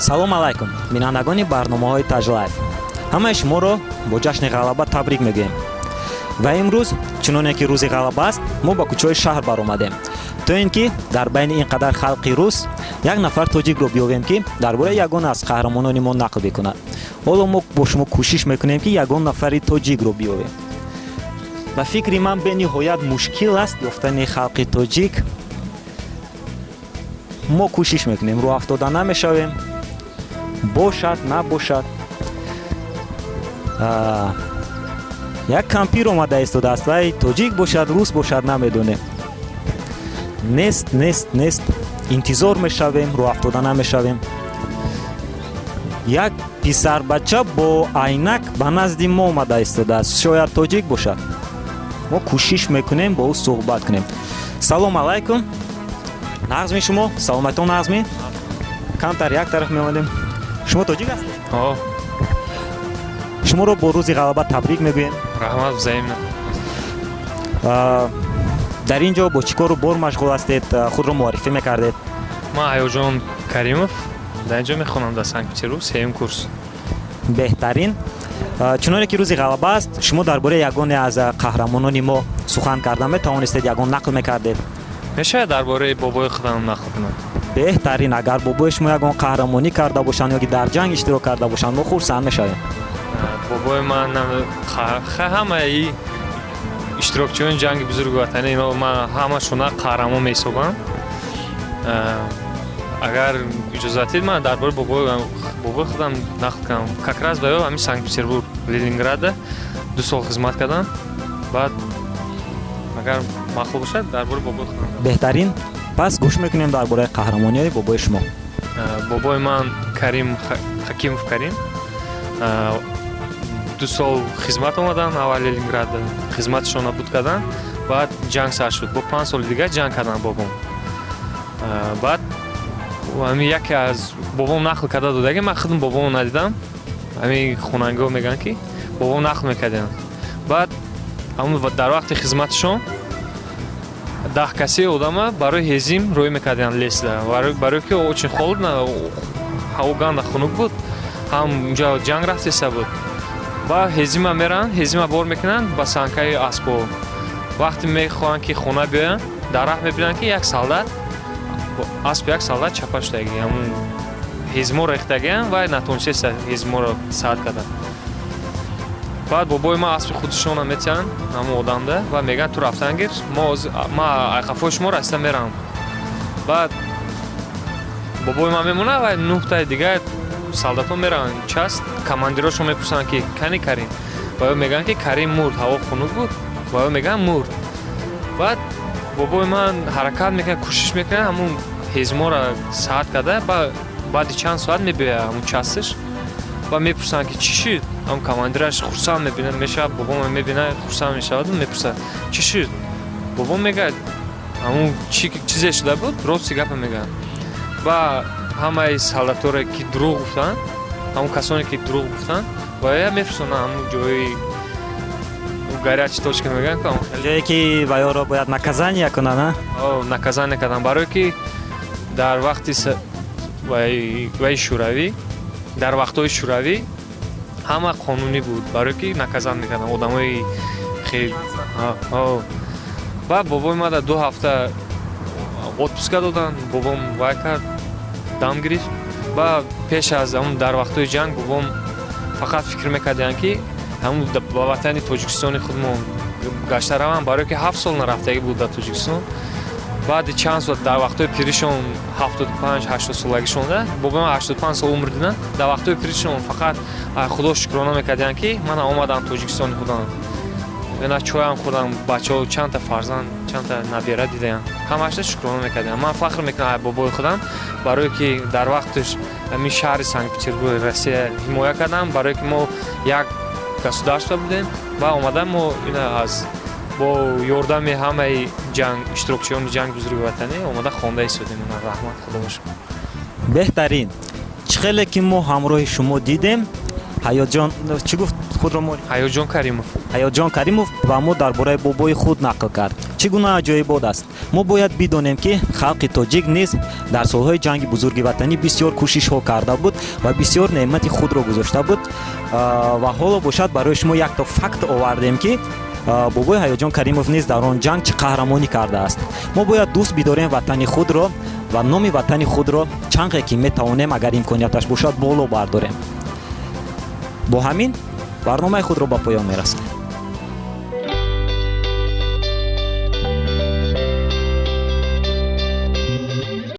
Салом алайкум, бинандагони барномаҳои Таҷлайф. Ҳамаи шуморо бо ҷашни Ғалаба табрик мегӯем. Ва имрӯз, чуноне ки Рӯзи Ғалаба аст, мо ба кӯчаҳои шаҳр баромадем, то ин ки дар байни ин қадар халқи рус як нафар тоҷикро биёбем, ки дар бораи ягон аз қаҳрамонони мо нақл бикунад. Ҳоло мо бо шумо кӯшиш мекунем, ки ягон нафари тоҷикро биёбем. Ба фикри ман, бениҳоят мушкил аст ёфтани халқи тоҷик. Мо кӯшиш мекунем, рӯҳафтода намешавем, бошад, набошад. Як кампир омада истодааст. Вай тоҷик бошад, рус бошад, намедонем. Нест, нест, нест. Интизор мешавем, рӯҳафтода намешавем. Як писарбача бо айнак ба назди мо омада истодааст, шояд тоҷик бошад. Мо кӯшиш мекунем, бо ӯ суҳбат кунем. Салом алайкум, нағзми шумо? Саломатон нағзми? Камтар як тараф меомадем. Шумо тоҷик ҳастед? О. Шуморо бо Рӯзи Ғалаба табрик мегӯем. Раҳмат, взаимно. Дар ин ҷо бо чӣ кору бор машғул ҳастед? Худро муаррифӣ мекардед. Ман Ҳаёҷон Каримов, дар ин ҷо мехонам, дар Санкт Петербург, сеюм курс. Беҳтарин. Чуноне ки Рӯзи Ғалаба аст, шумо дар бораи ягоне аз қаҳрамонони мо сухан карда метавонистед, ягон нақл мекардед? Мешавад дар бораи бобои худам нақл кунам? Беҳтарин. Агар бобои шумо ягон қаҳрамонӣ карда бошанд ё ки дар ҷанг иштирок карда бошанд, мо хурсанд мешавем. Бобои ман ҳамаи иштирокчиёни Ҷанги Бузурги Ватанӣ, ино ман ҳамашона қаҳрамон меҳисобам. Агар иҷозатид, ман дар бораи бобои худам нақл кунам. Как раз ба ё ҳамин Санкт Петербург, Ленинграда 2 сол хизмат кардам. Баъд, агар маъқул бошад, дар бораи бобои худам. Беҳтарин. Пас гӯш мекунем дар бораи қаҳрамониҳои бобои шумо. Бобои ман Карим, Ҳакимов Карим, 2 сол хизмат омадан аввал Ленинград, хизматашон буд карданд. Баъд ҷанг сар шуд, бо 5 соли дигар ҷанг карданд бобом. Баъд ҳамин яке аз бобом нақл карда додаги, ман худам бобомо надидам, ҳамин хонангиҳо мегӯянд, ки бобом нақл мекарданд. Баъд ҳамун дар вақти хизматашон 10 каси одама барои ҳезим рӯй мекарданд лес да, барои ки очень холодно, ҳаво ганда хунук буд, ҳам унҷа ҷанг рафтеса буд. Ба ҳезима меранд, ҳезима бор мекунанд ба санкаи аспо. Вақте мехоҳанд, ки хона биёянд, дар раҳ мебинанд, ки як солдат, аспи як солдат чапа шудаги, ҳамун ҳезимо рехтагиам, вай натонистеса ҳезиморо саҳат кардан. Баъд бобои ман аспи худшона метиҳанд ҳамун одамда ва мегӯянд: «Ту рафтан гир, ма айқафои шумо расида мерам». Баъд бобои ман мемонад ва нӯҳтаи дигар солдатҳо мераванд часть. Командирошон мепурсанд, ки кани Карим? Ва ё мегӯянд, ки Карим мурд, ҳаво хунук буд, ва ё мегӯянд, мурд. Баъд бобои ман ҳаракат мекунад, кӯшиш мекунад, ҳамун ҳезморо саҳат карда, баъди чанд соат мебиёяд ҳамун часть ш ва мепурсанд, ки чӣ шуд. Ҳамун командираш хурсанд мебинад, мешавад, бобома мебинад, хурсанд мешаваду мепурсад: «Чӣ шуд?» Бобом мегӯяд, ҳамун чизе шуда буд, рости гапа мегӯяд. Ва ҳамаи солдаторе, ки дурӯғ гуфтанд, ҳамун касоне, ки дурӯғ гуфтанд, ва мефирсонанд ҳамун ҷои горячий точка мегӯянд. Ҷое ки ваёро бояд наказание кунанд, а? Наказание карданд, барое ки дар вақти ваи шӯравӣ, дар вақтҳои шӯравӣ ҳама қонунӣ буд, барое ки наказать мекарданд одамои хел. Баъд бобои мада 2 ҳафта отпуска доданд. Бобом вай кард, дам гирифт. Ва пеш аз ҳамун, дар вақтҳои ҷанг, бобом фақат фикр мекарданд, ки ҳамун ба ватани Тоҷикистони худмон гашта раванд, барое ки 7 сол нарафтагӣ буд дар Тоҷикистон. Баъди чанд сол, дар вақтҳои пиришон, 75, 80 солагишонда, бобоям 85 сол умр диданд, дар вақтҳои пиришон фақат Худо шукрона мекарданд, ки ман омадам Тоҷикистони худам, ина чоям хӯрдам, бачаҳо, чандта фарзанд, чандта набера дидаям, ҳамаашда шукрона мекардам. Ман фахр мекунам бобои худам, барое ки дар вақташ ҳамин шаҳри Санкт Петербург, Россия ҳимоя кардам, барое ки мо як государство будем. Ва омада мо ина аз бо ёрдами ҳамаи ҷанг иштирокчиёни Ҷанги Бузурги Ватанӣ омада хонда истодем. Раҳмат Худо бошад. Беҳтарин. Чӣ хеле ки мо ҳамроҳи шумо дидем, Ҳаётҷон чӣ гуфт худро мо? Ҳаётҷон Каримов. Ҳаётҷон Каримов ба мо дар бораи бобои худ нақл кард. Чӣ гуна аҷоибот аст! Мо бояд бидонем, ки халқи тоҷик низ дар солҳои Ҷанги Бузурги Ватанӣ бисёр кӯшишҳо карда буд ва бисёр неъмати худро гузошта буд. Ва ҳоло бошад, барои шумо якто факт овардем, ки бобои Ҳаёҷон Каримов низ дар он ҷанг чӣ қаҳрамонӣ кардааст. Мо бояд дӯст бидорем ватани худро ва номи ватани худро чанқе ки метавонем, агар имконияташ бошад, боло бардорем. Бо ҳамин барномаи худро ба поён мерасонем.